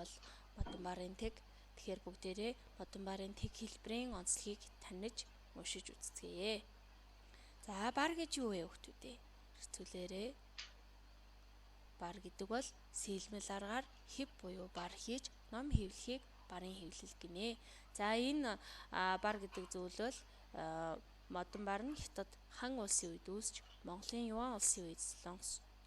бол модон барын тэг. Тэгэхээр бүгдээрээ модон барын тэг хэлбэрийн онцлогийг таних уншиж үзцгээе. За бар гэж юу вэ хүүхдүүдээ? Хэрцүүлээрээ. Бар гэдэг бол сэлмэл аргаар хэв буюу бар хийж ном хэвлэхийг барын хэвлэл гинэ. За энэ бар гэдэг зүйл бол модон бар нь Хятад хан улсын үед үүсч Монголын Юан улсын үед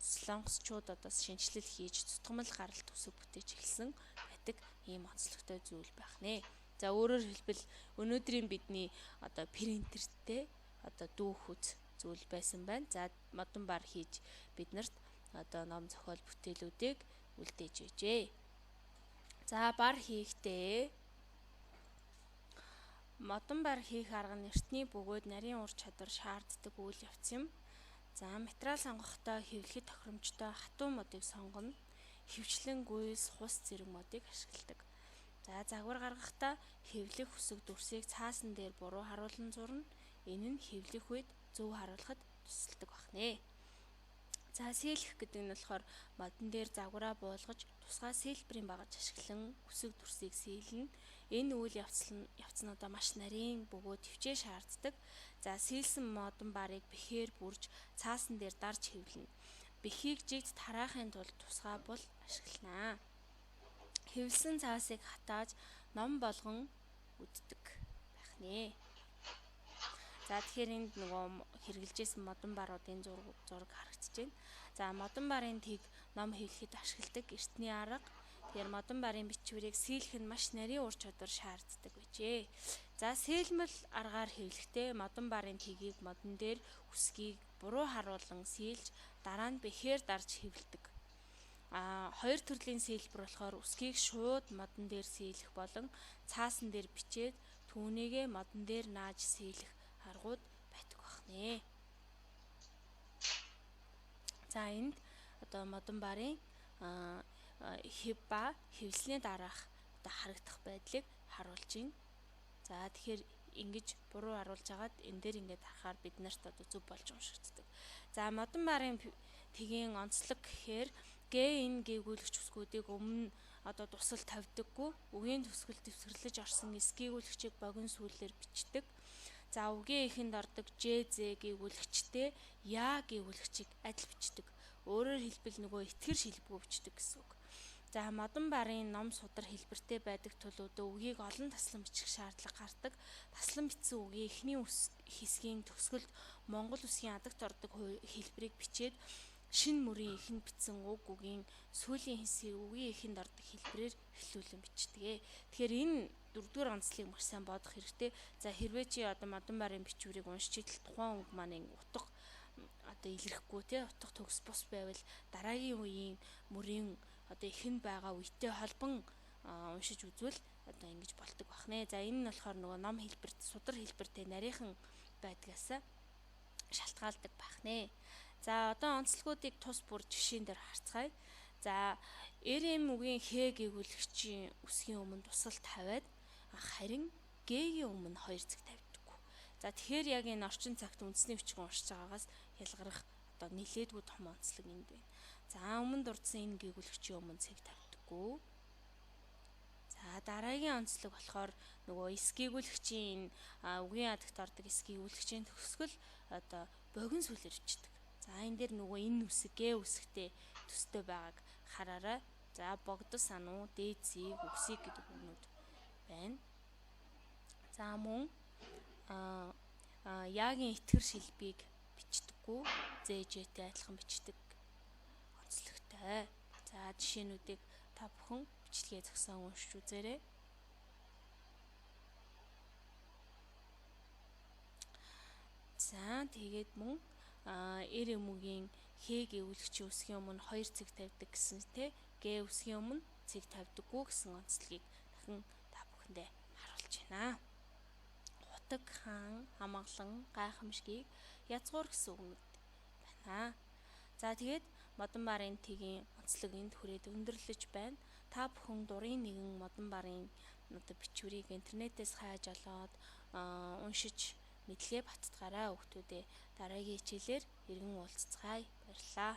Солонгосчууд одоо шинэчлэл хийж цутгамал гаралт төсөв бүтээж эхэлсэн байдаг ийм онцлогтой зүйл байх нэ. За өөрөөр хэлбэл өнөөдрийн бидний одоо принтертэй одоо дүүхүц зүйл байсан байна. За модон бар хийж биднэрт одоо ном зохиол бүтээлүүдийг үлдээж байжээ. За бар хийхдээ модон бар хийх арга нь эртний бөгөөд нарийн ур чадвар шаарддаг үйл явц юм. За материал сонгохдоо хэвлэхэд тохиромжтой хатуу модыг сонгоно. Хөвчлэн гүйс, хус зэрэг модыг ашигладаг. За загвар гаргахдаа хэвлэх үсэг дүрсийг цаасан дээр буруу харуулан зурна. Энэ нь хэвлэх үед зөв харуулахад тусалдаг бахнэ. За сэлэх гэдэг нь болохоор модон дээр загвараа буулгаж тусгай сэлбэрийн багаж ашиглан үсэг дүрсийг сэлнэ. Энэ үйл явц нь одоо маш нарийн бөгөөд төвчээ шаарддаг. За сэлсэн модон барыг бэхээр бүрж цаасан дээр дарж хэвлэнэ. Бэхийг жигд тараахын тулд тусгай бул ашиглана. Хэвлсэн цаасыг хатааж ном болгон үддэг байх нэ. За тэгэхээр энд нөгөө хэрэглэжсэн модон баруудын зураг харагдаж байна. За модон барын тэг ном хэвлэхэд ашигладаг эртний арга. Тэгэхээр модон барын бичвэрийг сэлэх нь маш нарийн ур чадвар шаарддаг байжээ. За сэлмэл аргаар хэвлэхдээ модон барын тэгийг модон дээр үсгийг буруу харуулан сэлж дараа нь бэхээр дарж хэвлэдэг. Хоёр төрлийн сэлбэр болохоор үсгийг шууд модон дээр сэлэх болон цаасан дээр бичээд түүнийгээ модон дээр нааж сэлэх аргууд байдаг бахнэ. За энд одоо модон барын хэв ба хэвлэлний дараах одоо харагдах байдлыг харуулж байна. За тэгэхээр ингэж буруу харуулж агаад энэ дээр ингээд харахаар бид нарт одоо зөв болж уншигддаг. За модон барын тэгийн онцлог гэхээр Г Н гүйгүүлэгч үсгүүдийг өмнө одоо тусал тавьдаггүй. Үгийн төсгөл дэвсгэрлэж орсон эс гүйгүүлэгчийг богино сүүлээр бичдэг. За үгийн эхэнд ордог Ж З гүйгүүлэгчтэй Я гүйгүүлэгчийг адил бичдэг. Өөрөөр хэлбэл нөгөө итгэр шилбгүй бичдэг гэсэн үг. За модон барын ном судар хэлбэртэй байдаг тул өдөө үгийг олон таслан бичих шаардлага гардаг. Таслан бичсэн үгийн эхний хэсгийн төгсгөлд монгол үсгийн адагт ордог хэлбэрийг бичээд шинэ мөрийн эхэнд бичсэн уг үгийн сүүлийн хэсгийг үгийн эхэнд ордог хэлбэрээр эхлүүлэн бичдэг. Тэгэхээр энэ дөрөвдүгээр онцлогийг маш сайн бодох хэрэгтэй. За хэрвээ чи одоо модон барын бичвэрийг уншиж идэл тухайн үг маань утга одоо илэрхгүй те утга төгс бус байвал дараагийн үеийн мөрийн одоо эхэнд байгаа үетэй холбон уншиж үзвэл одоо ингэж болдог бахнэ. За энэ нь болохоор нөгөө ном хэлбэрт судар хэлбэртэй нарийнхан байдгаас шалтгаалдаг бахнэ. За одоо онцлогуудыг тус бүр жишээн дээр харцгаая. За РМ үгийн Х гүйгүүлэгчийн үсгийн өмнө тусал тавиад харин Г-ийн өмнө 2 цэг тавьдаггүй. За тэгэхээр яг энэ орчин цагт үндэсний бичиг уншиж байгаагаас ялгарах одоо нилээдгүй том онцлог энд байна. За өмнө дурдсан энэ гүйгүүлэгчийн өмнө цэг тавьдаггүй. За дараагийн онцлог болохоор нөгөө эс гүйгүүлэгчийн энэ үгийн адагт ордог эс гүйгүүлэгчийн төгсгөл одоо богино сүлээр бичдэг. За энэ дээр нөгөө энэ үсэг Г үсэгтэй төстэй байгааг хараарай. За богдос ануу, дээд зийг, үгсийг гэдэг үгнүүд байна. За мөн яагийн итгэр шилбийг бичдэггүй, зэжтэй адилхан бичдэг онцлогтой. За жишээнүүдийг та бүхэн бичлэгээ зогсоон уншиж үзээрэй. За тэгээд мөн эр эмүгийн Х гүйгүүлэгчийн үсгийн өмнө 2 цэг тавьдаг гэсэн те Г үсгийн өмнө цэг тавьдаггүй гэсэн онцлогийг дахин та бүхэндээ харуулж байна. Хутаг, хаан, амгалан, гайхамшгийг, язгуур гэсэн үгнүүд байна. За тэгээд модон барын тэгийн онцлог энд хүрээд өндөрлөж байна. Та бүхэн дурын нэгэн модон барын одоо бичвэрийг интернетээс хайж олоод уншиж мэдлэгээ баттгаарай хүүхдүүдээ. Дараагийн хичээлээр иргэн уулзцгаая. Баярлалаа.